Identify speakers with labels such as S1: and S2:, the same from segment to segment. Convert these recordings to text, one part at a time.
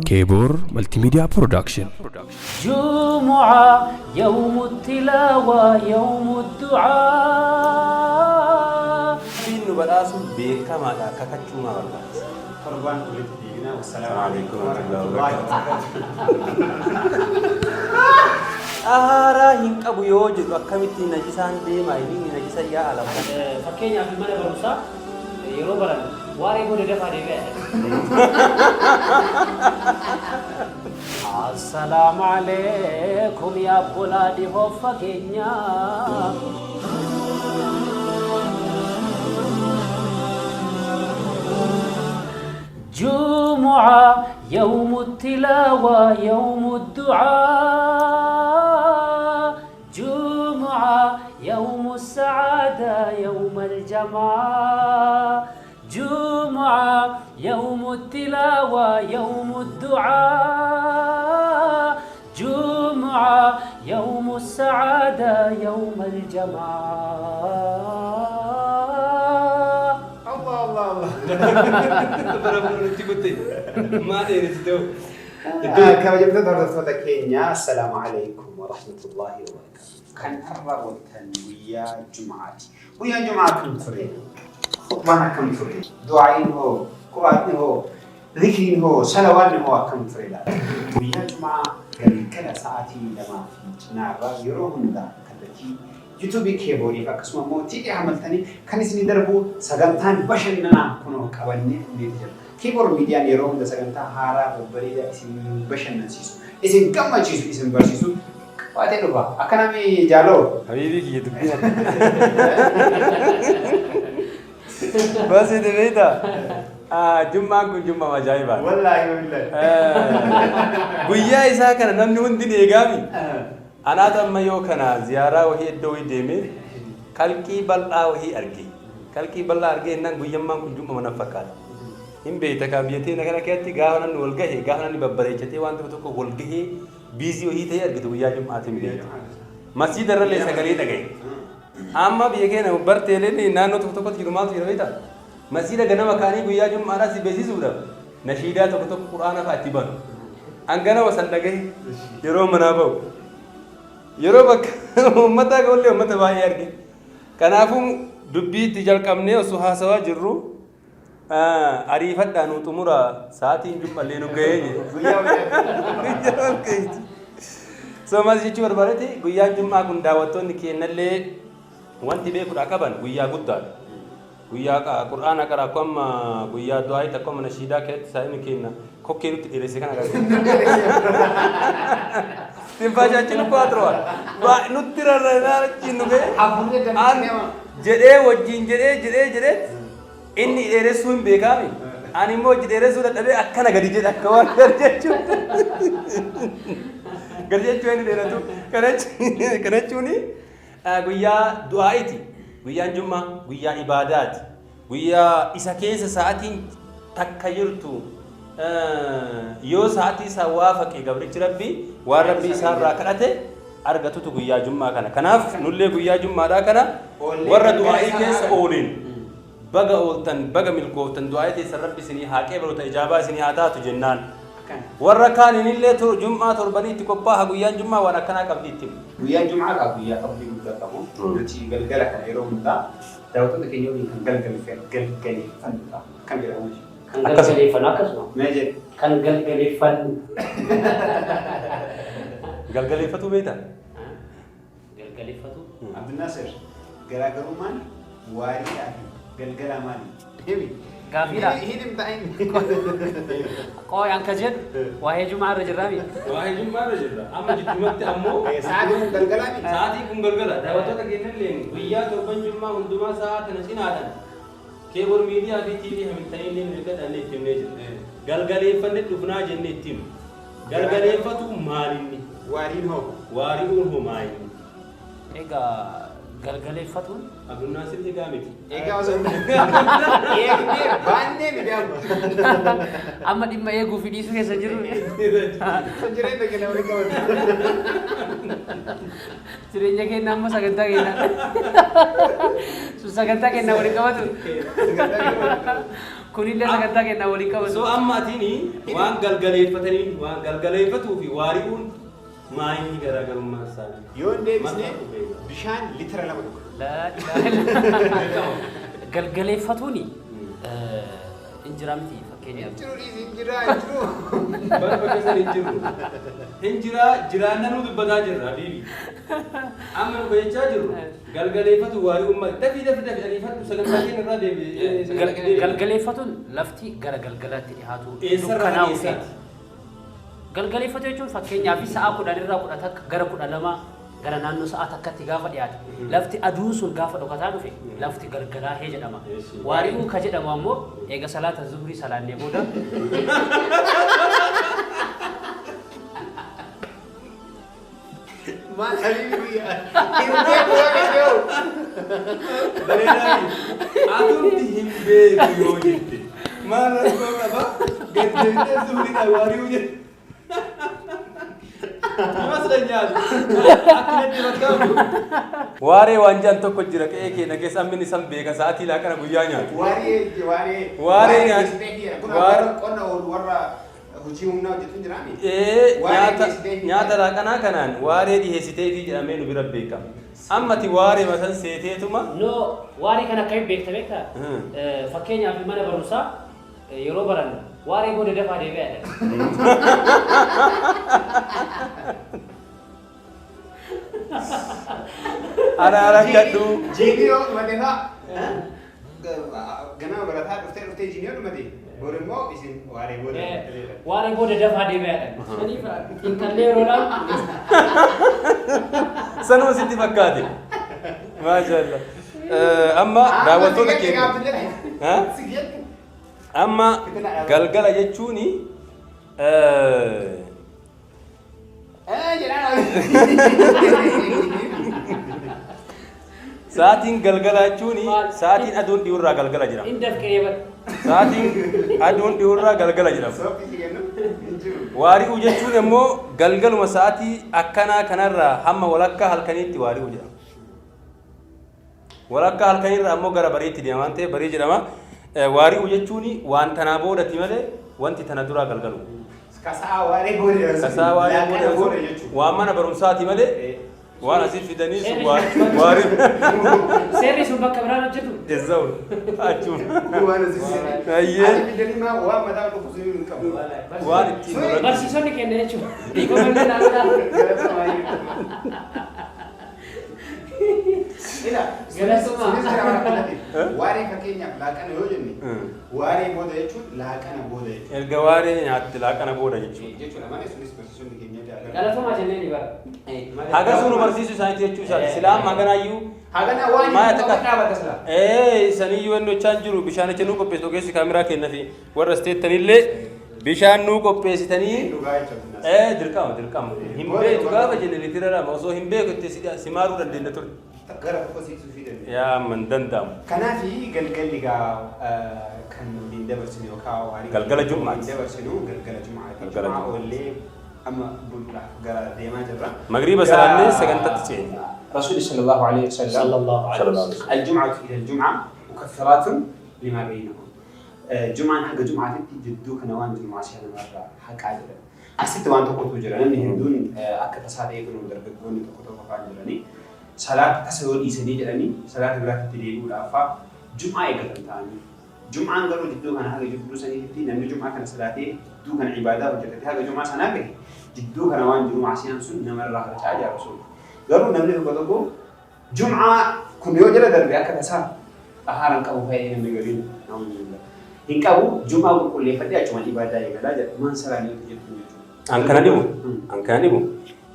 S1: Keeboor Multimedia Production.
S2: جمعة يوم التلاوة يوم الدعاء.
S3: Rabbiin nu badhaasuun beekamaadha kakachuu maa barbaachisa?
S4: Torbaan walitti deebina. Wassalaamu
S3: alaikum
S4: alaikum
S3: warahmatullahi
S4: warahmatullahi
S3: Xahaaraa hin qabu yoo jedhu akkamitti najisaan deema inni najisa yaa'a lafa.
S2: Fakkeenyaaf mana barumsaa yeroo barannu waaree booda dafaa deebi'aa jedha. Assalaamu alaikum yaa obbolaa dhihoo fageenyaa. جمعة يوم التلاوة يوم الدعاء جمعة يوم السعادة يوم الجماعة جمعة يوم التلاوة يوم الدعاء جمعة يوم السعادة يوم الجماعة.
S4: Allah Allah Allah.
S3: Bara nutti gutte maa dheeressite hoo?
S4: Kabajamtoota hordoftoota keenyaa, assalaamu alaikum warahmatullahi wabarakatuh. Kan har'a ooltan guyyaa Jum'aati. Guyyaan Jum'aa akkam ture? Khutbaan akkam ture? Du'aa'iin hoo? Quraanni hoo? Zikriin hoo? Salawaanni hoo akkam ture laata? Guyyaa Jum'aa galgala sa'aatii 2 fi cinaarraa yeroo hundaa kallattii YouTube Keebooriif akkasuma immoo TV hamaltanii kan isinii darbu sagantaan bashannanaa kunoo qabannee dhufneeti jira. Keeboor Miidiyaan yeroo hunda sagantaa haaraa babbareedaa isin bashannansiisu, isin gammachiisu, isin barsiisu qabatee dhufa. Akka nami jaaloo.
S3: Habiibii kiyya dubbii Basi beektaa? Jummaan kun jummaa ajaa'ibaati.
S4: Wallaahi wallaahi.
S3: Guyyaa isaa kana namni hundi ni eegaami. Anaatu amma yoo kana ziyaaraa wahii iddoo wahii deemee kalqii bal'aa wahii arge. Kalqii bal'aa argee jennaan guyyammaan kun jumma mana fakkaata. Hin beekta kaa biyya teenya kana keessatti gaafa namni wal gahe gaafa namni babbareechatee waan tokko tokko wal gahee biizii wahii ta'ee argitu guyyaa jum'aati hin beektu. Masjiida irrallee sagalee dhagaye. Amma biyya keenya barteeleen naannoo tokko tokkotti jiru maaltu jira beektaa? Masjiida ganama kaanii guyyaa jum'aadhaa si beeksisuudhaaf nashiidaa tokko tokko quraana fa'aa itti banu. An ganama san dhagahe yeroo manaa ba'u. Yeroo bakka uummataa ga'ullee uummata baay'ee arge. Kanaafuu dubbii itti jalqabnee osoo haasawaa jirru ariifadhaa nu xumura sa'aatiin jum'allee nu ga'ee jedhe.
S4: Guyyaa
S3: Guyyaa wal ga'iiti. So maal jechuu barbaadetti guyyaan jum'aa kun daawwattoonni keenyallee wanti beekuudhaa qaban guyyaa guddaadha. Guyyaa qur'aana qara akkuma amma guyyaa du'aa takka amma nashiidaa keessatti saa'imni keenya kokkee nutti dheeresse kana agarsiisa. Tinfaashaachin ukkoo atirwaan. Nutti rarra'inaa achiin nu ga'e. An jedhee wajjin jedhee jedhee jedhee inni dheeressuu hin beekaami. Ani immoo hojii dheeressuu dadhabee akkana gadi jedhe akka waan gadi jechuun. Gadi jechuun inni dheeratu. Kana jechuun guyyaa du'aa'iti. Guyyaan jummaa guyyaa ibaadaati. Guyyaa isa keessa sa'aatiin takka jirtu yoo sa'aatii isaa waafaqe gabrichi rabbii waan rabbii isaarraa kadhate argatutu guyyaa jummaa kana. Kanaaf nullee guyyaa jummaadhaa kana warra du'aa'ii keessa ooliin baga ooltan baga milkooftan du'aa'ii teessan rabbi isinii haa qeebalu ta ijaabaa isinii haa taatu jennaan. Warra kaaniinillee jum'aa torbanii itti qophaa'a guyyaan jummaa waan akkanaa qabdi itti himu.
S4: Guyyaan Jum'aa kaa guyyaa fadlii guddaa qabu. Nuti galgala kana yeroo hundaa daawwattoota keenya waliin kan galgaleeffannudha. Akkam jedhama hojii?
S2: Kan galgaleeffannu akkasuma.
S4: Mee jedhi.
S2: Kan galgaleeffannu.
S3: Galgaleeffatuu beektaa?
S2: Galgaleeffatu.
S4: Abdulnaasir, garaagarummaan waariidhaa fi galgalaa maali? Himi.
S2: Gaafiidha.
S4: Hin himta inni.
S2: Qooy an ka jedhu waa'ee jumaa irra jirraa mi?
S3: Waa'ee jummaa irra jirra. Amma jiddumatti ammoo
S4: Sa'aatiin kun galgalaa miti.
S3: Sa'aatiin kun galgala. Daawwattoota keenyalleen guyyaa torban jummaa hundumaa sa'aa tana cinaadhaan Keeboor Miidiyaa fi TV Hamiltanii illee nu eeggadha jennee itti himnee jirra. Galgaleeffanne dhufnaa jennee itti himne. Galgaleeffatu maalinni?
S4: Waariin hoo?
S3: Waari'uun hoo maalinni?
S2: Egaa galgaleeffatuun.
S3: Abdulnaasir egaa miti.
S4: Egaa osoo hin eegnee baannee miti amma.
S2: Amma dhimma eeguu fi dhiisuu keessa jiru.
S4: Jireenya keenya waliin qabatu.
S2: Jireenya keenya amma sagantaa keenya. Sun sagantaa keenya waliin qabatu. Kunillee sagantaa kennaa waliin qabatu.
S3: So amma atini waan galgaleeffatanii waan galgaleeffatuu fi waari'uun maayinni garaagarummaa isaanii.
S4: Yoo hin deebisne bishaan litira 2 dhuga.
S2: Laa ilaaha illallah. Galgaleeffatuuni injira miti fakkeenyaaf.
S4: Jiru dhiisi hin jira hin jiru.
S3: Bara bakka san hin jiru. Hin jiraa jiraannanuu dubbataa jirra habiibi. Amma nu jechaa jirru galgaleeffatu waari'uun maali? Dafii dafii dafii ariifadhu sagantaa keenya irraa deebi.
S2: Galgaleeffatuun lafti gara galgalaatti dhihaatu
S3: Eessarraa
S2: dukkanaa'u
S3: eessaati?
S2: Galgaleeffatu jechuun fakkeenyaaf sa'a 10 irraa 11 gara 12 gara naannoo sa'a takkatti gaafa dhiyaate lafti aduun sun gaafa dhokataa dhufe lafti galgalaahee jedhama. Waari'uun ka jedhamu ammoo eega salaata zuhrii salaannee booda
S4: Maal habiibi guyyaa. Hin beeku yoo danda'u.
S3: Bareedaa atumti hin beeku yoo jette maal rakkoo qaba gad deebitee zuhriidhaan waari'uu jette. ይመስለኛል akkanatti fakkaatu. Waaree waan jedhan tokko jira qe'ee keenya keessa ammini san beeka sa'aatii laaqana guyyaa nyaatu.
S4: Waaree waaree.
S3: Waaree nyaatu.
S4: Kun qonna warra hojii humnaa hojjetu jiraami.
S3: Ee nyaata nyaata laaqanaa kanaan waaree dhiheessiteefii jedhamee nu bira beekama. Ammati waaree masan seeteetuma.
S2: No, waaree kana akkamitti beekta beektaa? Fakkeenyaaf mana barumsaa yeroo barannu waaree booda dafaa deebi'aa jedha.
S3: Araara gadhu.
S4: Jiinii yoo dhumate faa ganama barataa dhuftee dhuftee jiinii yoo dhumate booda immoo isin waaree booda.
S2: Waaree booda dafaa deebi'aa jedha. Saniif xiinxallee yeroo laalu
S3: Sanuma sitti fakkaate. Maashaallah. Amma daawwattoota keenya. Amma galgala jechuuni sa'aatiin galgala jechuuni sa'aatiin aduun dhi'urraa galgala jedhama.
S2: Hin dafqee bara.
S3: Sa'aatiin aduun dhi'urraa galgala jedhama. Waari'uu jechuun immoo galgaluma sa'aatii akkanaa kanarraa hamma walakkaa halkaniitti waari'uu jedhama. Walakkaa halkaniirraa ammoo gara bariitti deema waan ta'eef barii jedhama. Waari'uu jechuun waan tanaa boodati malee wanti tana duraa galgalu.
S4: Kasaa waaree booda.
S3: Kasaa waaree booda waan mana barumsaati malee waan asii fidanii sun waaree.
S2: Seerri sun bakka biraan hojjetu.
S3: Ezza'u achuma.
S4: Waan asii
S3: Ayyee.
S4: Asii fidanii maa waan mataa dhukkubsuu hin qabu.
S3: Waan ittiin duratti.
S2: Barsiisonni kenna jechuudha. Dhiifama illee
S4: Ila sunis jira waan akkanati. Waaree fakkeenyaaf laaqana yoo jenne waaree booda jechuun laaqana booda jechuudha.
S3: Erga waaree nyaatte laaqana booda jechuudha.
S4: Jechuudha malee sunis barsiisonni keenya jaalladha.
S2: Galatoomaa jennee ni bara.
S3: Haga sunu barsiisuu isaaniiti jechuu isaati. Silaa amma haganaayyuu
S4: Hagana waan
S3: Maaya
S4: hin
S3: takka.
S4: dhaabata silaa.
S3: Saniyyuu wanni hojjechaa jiru bishaanicha nuu qopheessitu ogeessi kaameraa kenna fi warra isteettanillee bishaan nuu qopheessitanii
S4: Dhugaa jechuudha.
S3: Dirqama dirqama. Hin beektu gaafa jenne litira 2 osoo hin beeku itti si maaruu dandeenya ture.
S4: Gara tokko siqsuu fi dandeenya.
S3: Yaa amma hin danda'amu.
S4: Kanaafi galgalli gaa kan waliin dabarsinu yookaan waarii
S3: Galgala Jum'aati.
S4: waliin dabarsinu galgala Jum'aati.
S3: Galgala
S4: Jum'aa
S3: Jum'aati.
S4: oollee amma buluudhaaf gara deemaa jirra.
S3: Magriiba salaannee sagantatti ceene.
S4: Rasuulli sallallahu alaihi wasallam
S2: Sallallahu alaihi wasallam.
S4: الجمعة إلى الجمعة مكفرات لما بينهم. Jum'aan haga Jum'aatitti jidduu kana waan jiru maasii namarraa haqaa jedhan. Asitti waan tokkotu jira. Namni hedduun akka tasaa ta'ee kun dargaggoonni tokko tokko fa'aa jiranii salaata tasa yoo dhiisanii jedhanii salaata biraatti deebi'uudhaaf fa'aa Jum'aa eeggatan ta'anii. Jum'aan garuu jidduu kana haga jidduu saniitti namni Jum'aa kana salaatee jidduu kana ibaadaa hojjetate haga Jum'aa sanaa gahe jidduu kana waan jiru maasiyaan sun namarraa harcaa jira rasuulli. Garuu namni tokko tokko Jum'aa kun yoo jala darbe akka tasaa xahaaran qabu fayyadee namni gariin namni hin qabu Jum'aa qulqulleeffadhee achumaan ibaadaa eegalaa jedha. Maan salaan yoo jettu jechuudha.
S3: An kana dhibu an kana dhibu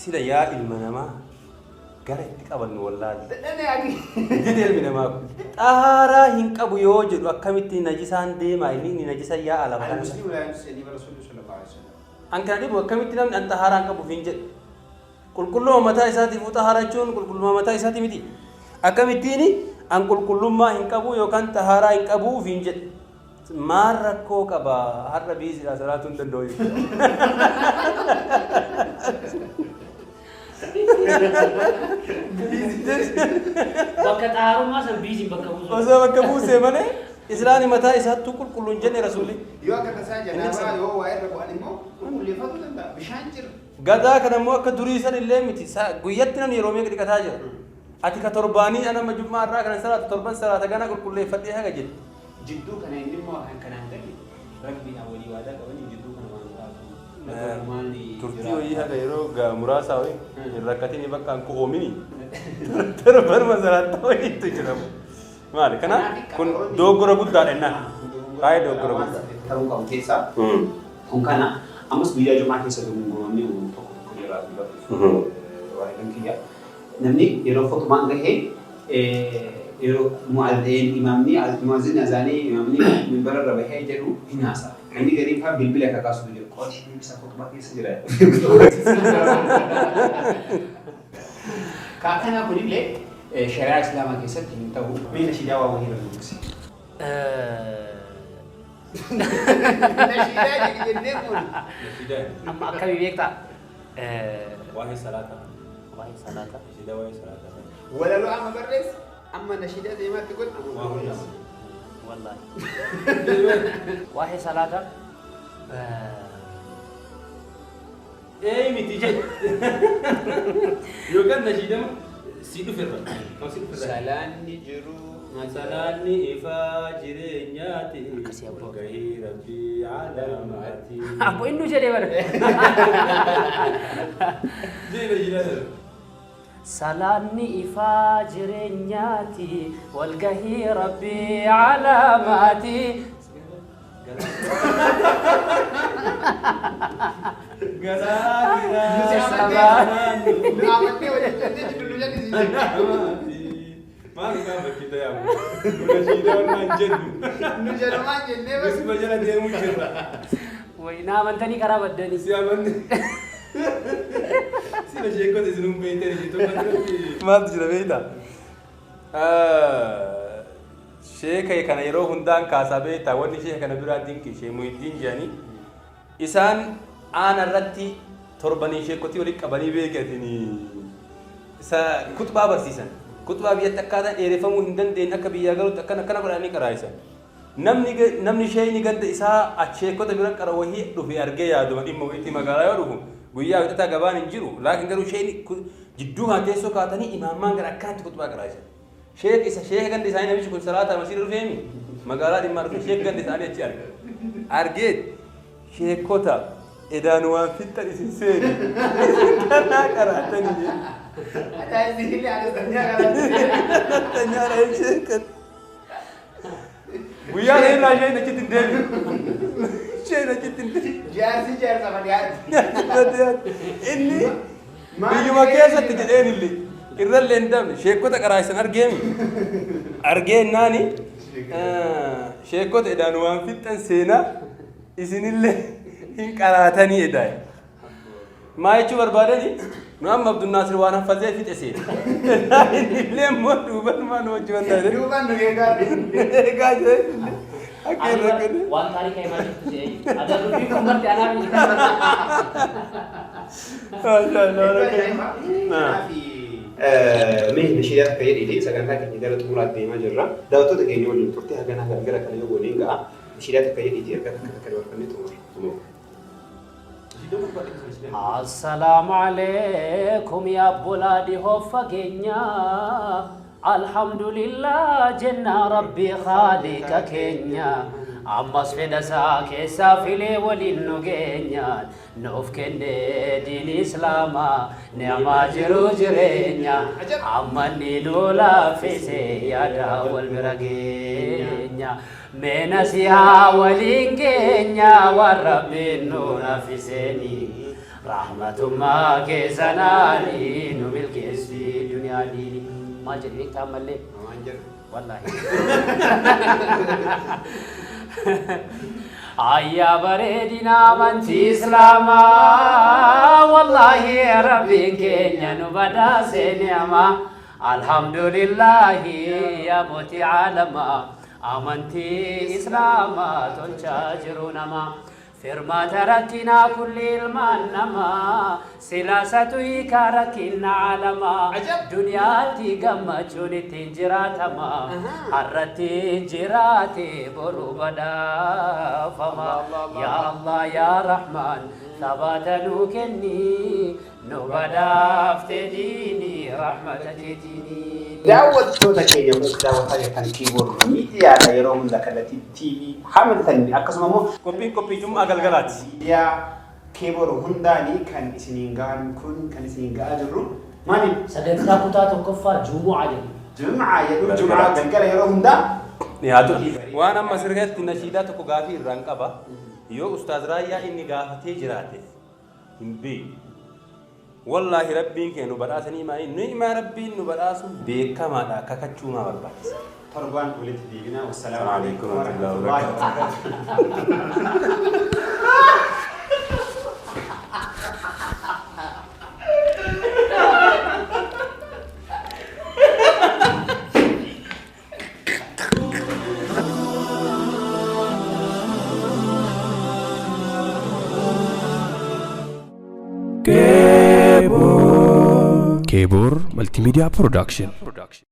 S3: sila yaa ilma namaa gara itti qabannu wallaahi.
S4: Dadhabee ati.
S3: Dide ilmi namaa kun xahaaraa hin qabu yoo jedhu akkamitti najisaan deema inni inni najisa yaa'a lafa kana.
S4: Al-Muslimu laa yanjus jedhanii Rasuulli sallallahu alaihi wasallam.
S3: An kana dhibu akkamitti namni an xahaaraa hin qabuuf hin jedhu. Qulqulluma mataa isaatiif xahaaraa jechuun qulqulluma mataa isaati miti. Akkamittiin an qulqullummaa hin qabu yookaan xahaaraa hin qabuuf hin jedhu. Maal rakkoo qaba har'a biiziidha salaatuu hin danda'u jechuudha.
S2: Bakka xaarummaa san biiziin bakka buusu.
S3: Osoo bakka buusee malee Islaani mataa isaattuu qulqulluu hin jenne rasuulli.
S4: Yoo akka tasaa janaabaa yoo waa irra bu'an immoo qulqulleeffatuu danda'a. Bishaan jira.
S3: Gadaa kana immoo akka durii san illee miti. Guyyatti namni yeroo meeqa dhiqataa jira. Ati ka torbaanii ana amma jummaa irraa kana salaatu torban salaata gana qulqulleeffadhee haga jedhe.
S4: Jidduu kana inni immoo kan kanaan gadi rabbiidhaan walii waadaa qabanii jidduu kana waan taatu.
S3: Turtii wayii haga yeroo muraasaa wayii hin rakkatini bakka hin ko'oomini. Torbanuma salaatta wayiitu jira. Maali kana kun dogoggora guddaadha jennaan. Baay'ee dogoggora guddaa.
S4: Ta'uu qabu keessaa kun kana ammas guyyaa jumaa keessa dogongoroonni tokko tokko jira waa'ee kiyya. Namni yeroo khutbaan gahee yeroo mu'azzin imaamni mu'azzin azaanii imaamni minbara irra bahee jedhu hin haasa'a. Namni gariin fa'aa bilbila kakaasutu jira. Qooti isa khutbaa keessa jira. Kaakanaa kunillee shari'aa islaamaa keessatti hin ta'u. Mee nashiidaa waa wayii irra dubbisi. Nashiidaa jedhi jennee kun.
S2: Amma akkamii beektaa?
S3: Waa'ee salaataa.
S2: Waa'ee salaataa.
S3: Nashiidaa waa'ee salaataa.
S4: Walaloo amma barreessi amma nashiidaa deemaatti godhi amma barreessi.
S2: Wallaahi. Waa'ee salaataa.
S3: Ee miti jedhe. Yookaan nashiidama si dhuferra. Kan si dhuferra.
S4: Salaanni jiru.
S3: Salaanni ifaa jireenyaati.
S2: Akkasii abboo.
S3: Gahii rabbii alamaati.
S2: Abbo inni jedhee bara.
S3: Jee nashiidaa sana.
S2: Salaanni ifaa jireenyaati walgahii rabbii alamaati.
S3: Garaa
S2: Sabaa.
S4: Nu amantee waliin jennee jiru nu jallisiise.
S3: Maal gaafachiisa yaamu? Nu nashiidaa waan jennu.
S4: Nu jalumaan jennee bas.
S3: Isuma jala deemuu jirra.
S2: Wayi na amantanii karaa baddanii.
S3: Si amanne. Sila sheekota isin hin beektan ishee tokko duratti. Maaltu jira beektaa? Sheeka kana yeroo hundaan kaasaa beektaa wanni sheeka kana biraa dinqi ishee Muhiddiin jedhanii isaan aana irratti torbanii sheekotii walitti qabanii beekatanii isa kutbaa barsiisan. Kutbaa biyyatti akkaataa dheereffamuu hin dandeenye akka biyyaa galutti akkana akkana godhanii qaraa'isan. Namni namni sheeyni ganda isaa sheekota bira qara wahii dhufe argee yaaduma dhimma wayiitti magaalaa yoo dhufu guyyaa wixataa gabaan hin jiru laakiin garuu sheeyni jidduu kana teessoo kaatanii imaammaan gara akkanatti kutbaa qaraa'isan. Sheek isa sheeka ganda isaanii namichi kun salaata masiira dhufeemi magaalaa dhimmaa dhufe sheek ganda isaanii achi arge. Argee sheekota edaan waan fixxan isin seeni isin kanaa qaraatanii jedhe.
S4: Adaa isin illee adeemsa kanatti.
S3: Tanyaara sheekan. Guyyaa kana irraa isheen achitti hin deebi'u. Isheen achitti hin deebi'u.
S4: Jaarsi jaarsa fadhiyaati.
S3: Inni biyyuma keessatti jedheen illee irrallee hin dabne sheekota qaraa'isan argeemi. Argee naani sheekota edaan waan fixxan seenaa isinillee hin qaraatanii edaa. Maa jechuu barbaadani? Nu amma Abdulnaasir waan haffazee fixe seena. Inni illee immoo duuban maan hojii wanta jedhe.
S4: Duubaan nu eegaa.
S3: Eegaa jira illee. Akka hin rakkate.
S2: Waan taarika himaa jirtu se'ee. Adda dubbii kun marti anaa miti.
S3: Maashaallah.
S4: Mee nashiidaa takka jedhiiti sagantaa keenya gara xumuraatti deemaa jirra. Daawwattoota keenya waliin turte haganaa galgala kana yoo gooneen ga'a. Nashiidaa takka jedhiiti erga takka takka dabarfannee xumurra.
S2: Assalaamu alaikum yaa obbolaa dhihoo fageenya. Alhamdulillah jenna rabbi khaaliqa keenya. Ammas fedha isaa keessaa filee waliin nu geenya. Nuuf kenne diin islaamaa ni'amaa jiru jireenya. Amma inni nu laaffise yaada wal bira geenya. Mee nasihaa waliin geenya waan rabbiin nu laaffiseenii. Rahmatummaa keessanaanii nu milkeessi duniyaa diini. Maal jedhe beektaa ammallee?
S4: Waan jedhu.
S2: Wallaahi. Ayyaa bareedina amantii Islaamaa wallaahi rabbiin keenya nu badhaase ni'ama. Alhamdulillahi yaa mootii aalamaa amantii Islaamaa tolchaa jiru nama. Firmaata rakkinaa kulli ilmaan namaa silaasatu hiikaa rakkinna alamaa duniyaatti gammachuun ittiin jiraatama har'atti jiraate boru badhaafama yaa Allah yaa Rahmaan sabaata nuu kenni nu badhaafte diinii rahmata keetiinii.
S4: Daawwattoota keenya kun daawwataa jirtan Keyboard Miidiyaadha yeroo hunda kallattii TV Hamilton akkasuma immoo
S3: Qophiin qophii Jum'aa galgalaati.
S4: Miidiyaa Keyboard hundaanii kan isiniin gahan kun kan isiniin gahaa jirru maali?
S2: Sagantaa kutaa tokkoffaa Jumu'aa jedhu.
S4: Jum'aa jedhu Jum'aa galgala yeroo hundaa
S3: dhiyaatudha. Waan amma sirreetti nashiidaa tokko gaafii irraan qaba. Yoo Ustaaz Raayyaa inni gaafatee jiraate hin beeku. Wallaahi Rabbiin keenya nu badhaasa ni'imaa ni'imaa Rabbiin nu badhaasu beekamaadha kakachuu maa barbaachisa.
S4: Torbaan walitti deebina. Wassalaamu
S3: alaikum
S4: alaikum
S3: warahmatullahi
S4: warahmatullahi wabarakatuh.
S1: Keebor Multimedia Production.